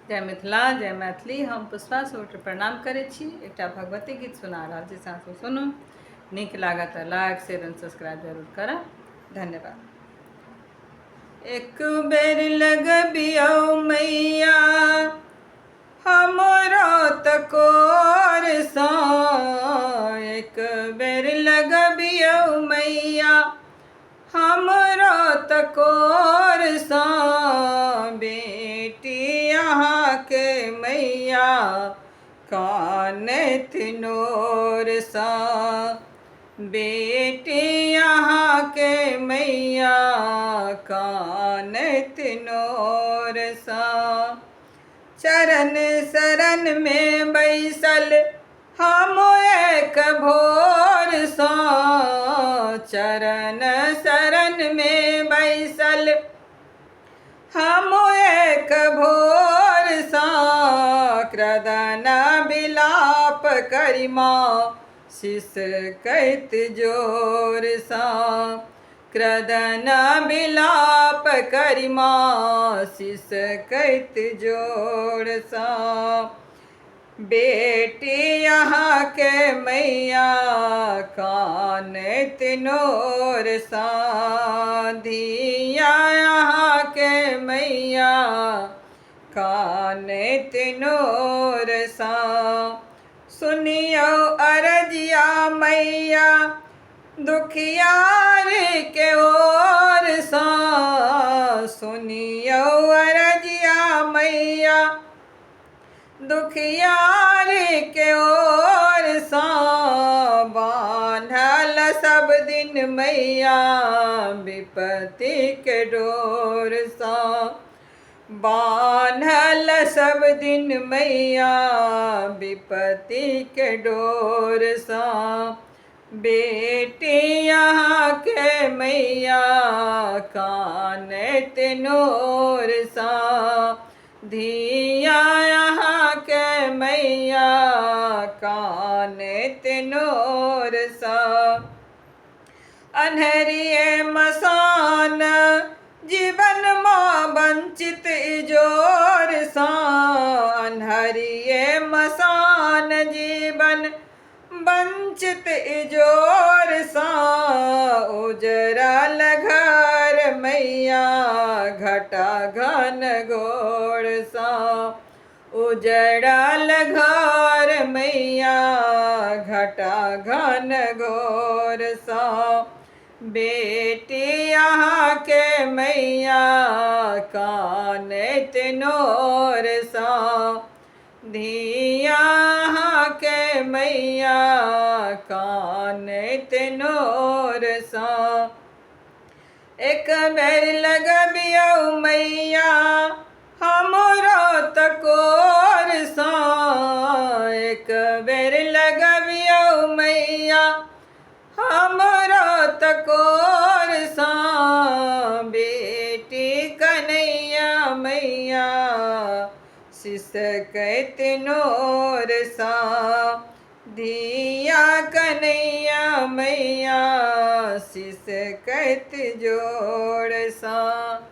जय मिथिला जय मैथिली। हम पुष्पा सोट प्रणाम करै छी। एकटा भगवती गीत सुना रहल छी, सासु सुनू, नीक लागत तऽ लाइक शेयर एंड सब्सक्राइब जरूर करब। धन्यवाद। एक बेर लगबियौ मैया हमरो तकोर सँ, एक बेर लगबियौ मैया हमरो तकोर सँ, बेटी अहाँके मैया कानैत नोर सँ, बेटी अहाँके मैया कानैत नोर सँ। चरण शरण मे बैसल हम एक भोर सँ, चरण शरण मे बैसल हम एक भोर सँ, क्रदन विलाप करी माँ सिसकैत जोर सँ, क्रदन विलाप करी माँ सिसकैत जोर सँ, बेटी अहाँके मैया कानैत नोर सँ, धिया अहाँके मैया कानैत नोर सँ। सुनियौ अरजिया मैया दुखियार के ओर सँ, सुनियौ अरजिया मैया दुखियार के ओर सँ, बान्हल सब दिन मैया विपत्ति के डोर सँ, बान्हल सब दिन मैया विपत्ति के डोर सँ, बेटी अहाँके मैया कानैत नोर सँ, धिया अहाँके मैया कानैत नोर सँ। अन्हरिये मसान जीवन माँ वंचित इजोर सँ, अन्हरिये मसान जीवन वंचित इजोर सँ, उजरल घर मैया घटा घन घोर सँ, उजड़ल घर मैया घटा घन घोर सँ, बेटी अहाँके मैया कानैत नोर सँ, धिया अहाँके मैया कानैत नोर सँ। एक बेर लगबियौ मैया हमरो तकोर सँ, एक बेर लगबियौ मैया हमरो तकोर सँ, बेटी कन्हैया मैया सिसकैत नोर सँ, धिया कन्हैया मैया सिसकैत जोर सँ।